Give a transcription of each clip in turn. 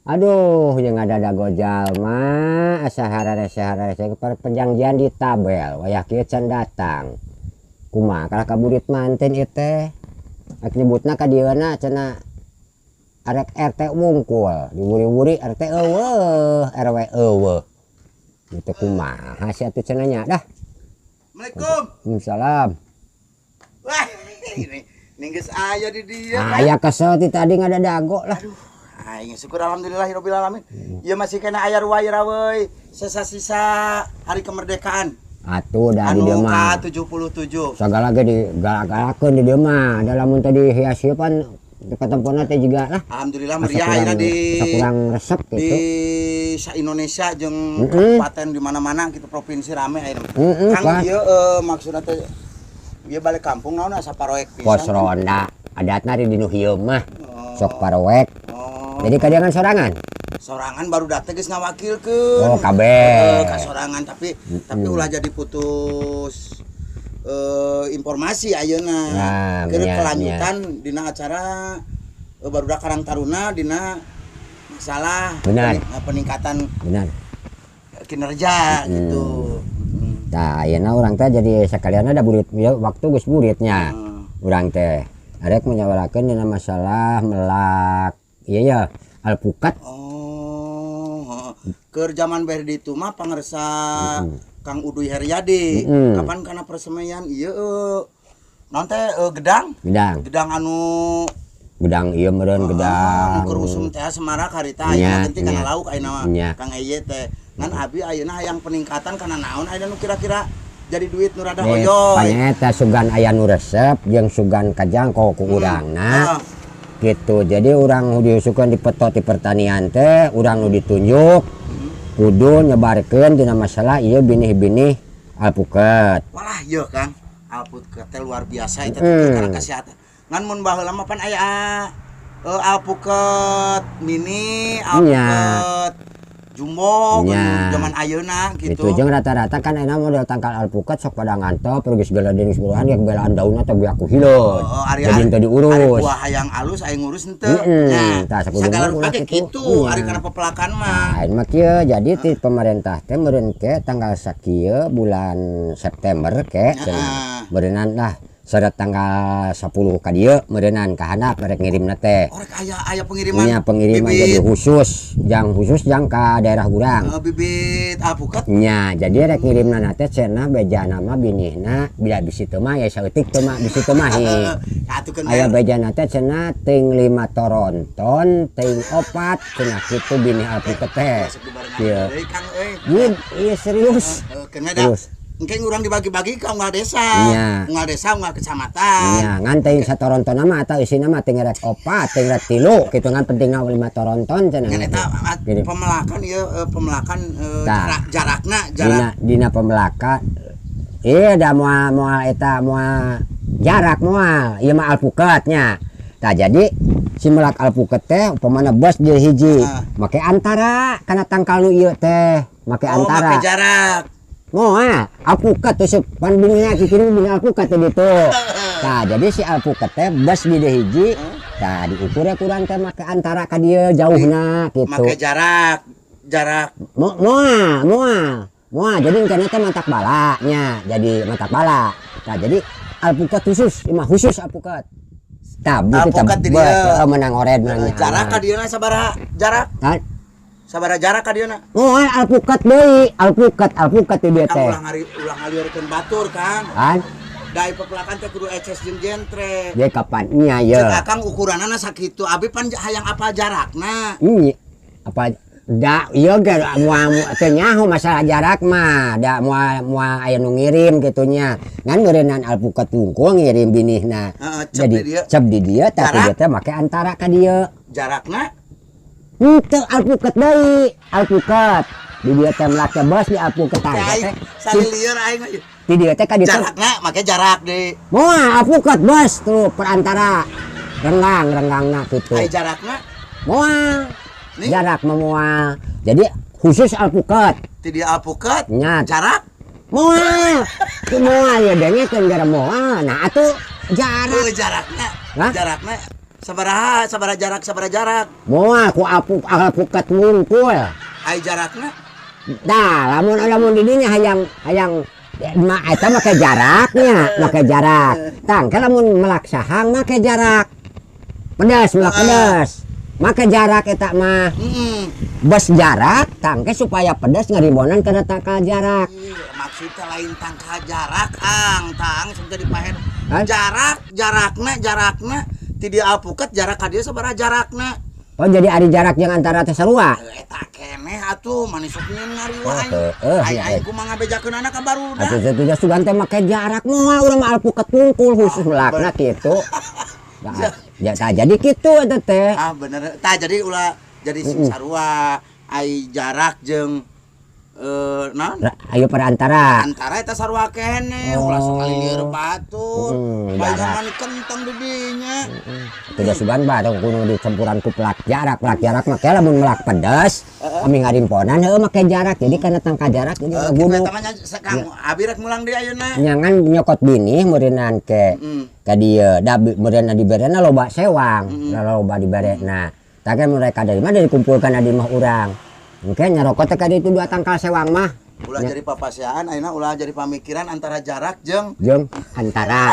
Aduh, jeung ada jalma asa hararese-hararese perjanjian di tabel wayah kieu can datang. Kumaha kalah ka burit manten ieu teh? Rek nyebutna ka dieuna cenah arek RT wungkul, diwuri-wuri RT euweuh, RW euweuh. Ieu teh kumaha sia atuh cenah nya dah. Assalamualaikum. Waalaikumsalam. Wah, ini geus aya di dieu. Ah, aya kesel ti tadi ngadadago lah. Aduh, aing syukur alhamdulillahirabbil alamin. Ieu masih kena aya ruai raweuy sisa-sisa hari kemerdekaan. Atuh da di Anu dieu mah. Ka-77. Sagala ge digalak-galakeun di dieu mah. Da lamun tadi hias pan ketempona teh juga lah. Alhamdulillah Asa meriah kurang, ayeuna di asa kurang resep di gitu. Sa Indonesia jeung kabupaten di mana-mana gitu, provinsi rame ayeuna. Kang, ieu maksudna teh ieu balik kampung naon asa paroek pisan. Pos ronda adatna di nu hieu mah. Oh. Sok paroek. Oh. Jadi kadiangan sorangan? Sorangan baru datang geus ngawakilkeun. Oh, kabeh. Heeh, ka sorangan tapi ulah jadi putus informasi ayeuna. Nah, Keur nya, kelanjutan dina acara barudak Karang Taruna dina masalah peningkatan kinerja gitu. Nah, ayeuna urang teh jadi sakalian ada burit ya, waktu geus buritnya. Urang teh arek menyawarakeun dina masalah melak iya ya alpukat. Oh, keur zaman berde itu mah pangersa Kang Uduy Heriadi. Kapan kana persemaian ieu naon teh gedang? Gedang. Gedang anu Gedang ieu meureun gedang. Anu keur usum teh semarak harita ayeuna genti kana lauk ayeuna mah. Kang Eye teh. Ngan abi ayeuna hayang peningkatan kana naon ayeuna nu kira-kira jadi duit nu rada hoyoy. Panyaeta sugan aya nu resep jeung sugan kajangkau ku urangna. Gitu. Jadi urang nu diusukeun dipetot di pertanian teh, urang nu ditunjuk kudu nyebarkeun dina masalah ieu binih-binih alpukat. Walah ieu Kang, alpukat teh luar biasa eta teh kana kesehatan. Ngan mun baheula mah pan aya alpukat mini, alpukat jumbo, zaman ayeuna gitu. Itu jeung rata-rata kan enak model tangkal alpukat sok pada ngantop geus geledeun geus buruhan ge belaan daunna teh biak ku hileud. Oh, Jadi henteu diurus. Ari buah hayang alus aing ngurus henteu. Nya, Tah, sakuduna sagala ulah rupa ge kitu. kitu, ari kana pepelakan mah. Nah, ini mah kieu, jadi ti pemerintah teh meureun ke tanggal sakieu bulan September ke cenah. Meureunnan lah seret tanggal 10 ka dieu meureunnan ka handap rek ngirimna teh. Oh, rek aya pengiriman. Nya pengiriman bibit. Jadi khusus, jang khusus jang ka daerah urang. Bibit alpukat. Nya, jadi rek ngirimna teh cenah bejana mah binihna bila bisi teu mah ya saeutik teu mah bisi teu mah hi. Atuh keun Aya bejana teh cenah ting 5 toronton, ting 4 cenah kitu binih alpukat teh. Masuk di barengan Ieu. deui Kang euy. Ieu, ieu serius. Heeh, keun da. Terus. Engke urang dibagi-bagi ka unggal desa. Unggal desa, unggal kecamatan. Nya, ngan teuing satoronton mah atau isina mah ting rek 4, ting rek 3 kitu ngan pentingna 5 toronton cenah. Ngan eta Gini. Pemelakan ieu pemelakan Tah. Jarakna, jarak. Dina pemelakan. Iya da moal moal eta moal jarak moal, ieu mah alpukat nya. Tah jadi si melak alpukat teh upamana bos dia hiji, make antara kana tangkal nu ieu teh, make Oh, antara. make jarak. Moal alpukat tuh pan bininya kikirin bini alpukat teh ditu. Tah jadi si alpukat teh bos di dieu hiji, tah diukur ya kurang teh make antara ka dieu jauhna gitu. Make jarak, jarak. Moal, moal. Moal, jadi engkana teh matak bala nya, jadi matak bala. Tah jadi alpukat khusus, ieu mah khusus alpukat. Tah, beuki tah Alpukat di beuh, dieu. heeh, menang ored menang Jarak nyaman. Ka dieuna sabaraha? Jarak. Hah? Sabaraha jarak ka dieuna? Moal alpukat deui, alpukat, alpukat di dieu Kang teh. ulah ngari ulah ngaliurkeun batur, Kang. Kan? Da pepelakan teh kudu eces jeung jentre. Ye kapan nya ye. Cek Akang ukuranana sakitu, abi pan hayang apa jarakna. Ini apa da ieu ge moal teu nyaho masalah jarak mah, da moal moal aya nu ngirim kitu nya. Ngan meureunnan alpukat wungkul ngirim binihna. Heeh, cep Jadi di dieu. cep di dieu tapi Jarak? Dieu teh make antara ka dieu. Jarakna? Henteu alpukat deui, alpukat. Di dieu teh melak teh bos di alpukat Teh teh. aing salilieur aing mah. Di dieu teh ka ditu. Jarakna make jarak di. Moal alpukat bos tuh perantara. Renggang, renggangna kitu. Ai jarakna? Moal. Nih? Jarak mah moal. Jadi khusus alpukat. Ti dieu alpukat? Nya. Jarak? Moal. Itu moal ya dengekeun gara moal. Nah atuh jarak. Heuh, jarakna. Hah? Jarakna Sabaraha, sabaraha jarak, sabaraha jarak? Moal ku alpukat wungkul. Ai jarakna? Nah, lamun lamun di dinya hayang hayang ma eta make jaraknya, make jarak. Tang, lamun melak sahang make jarak. Pedas, melak pedas. Make jarak eta mah. Bes jarak, tangke supaya pedas ngaribonan kana tangkal jarak. Ih, maksudnya lain tangkal jarak, Ang, tang sok jadi pahen. Hah? Jarak, jarakna, jarakna ti di alpukat jarak ka dieu sabaraha jarakna? Oh, jadi ari jarak yang antara teh sarua. Eh, eta keneh atuh mani sok nyeun ngariwa Oh, aing. heeh, Aing ya, aing eh. kumaha ngabejakeun anak ka barudak. Atuh teh sugan teh make jarak, moal urang mah alpukat wungkul khusus melakna kitu. Nah, ya tah jadi kitu eta teh. Ah, bener. Tah, jadi ulah jadi sing sarua ai jarak jeung naon? Ayo perantara. Antara eta sarua keneh, ulah sok lieur batur. Bae Jarak. mani kentang di dinya. Tidak sugan bareng kudu dicampuran ku pelak jarak, pelak jarak make lamun melak pedes, kami ngarimponan heueuh make jarak. Jadi kana tangka jarak jadi Eh, kitu gunung. eta mah nya, Kang, abi rek mulang deui ayeuna. Nyangan nyokot binih meureunan ke ka dieu da meureunna diberena loba sewang, loba diberena. Tah kan mereka dari mana dikumpulkan di mah urang. Mungkin nyarokot teh ka ditu dua tangkal sewang mah. Ulah jadi papasiaan ayeuna, ulah jadi pamikiran antara jarak jeung Jeung antara.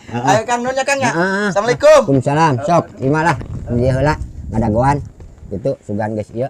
Ayo Kang, nuhun ya Kang ya. Heeh. Assalamualaikum. Waalaikumsalam. Sok, ieu lah. Ieu heula ngadagoan. Gitu sugan geus ieu.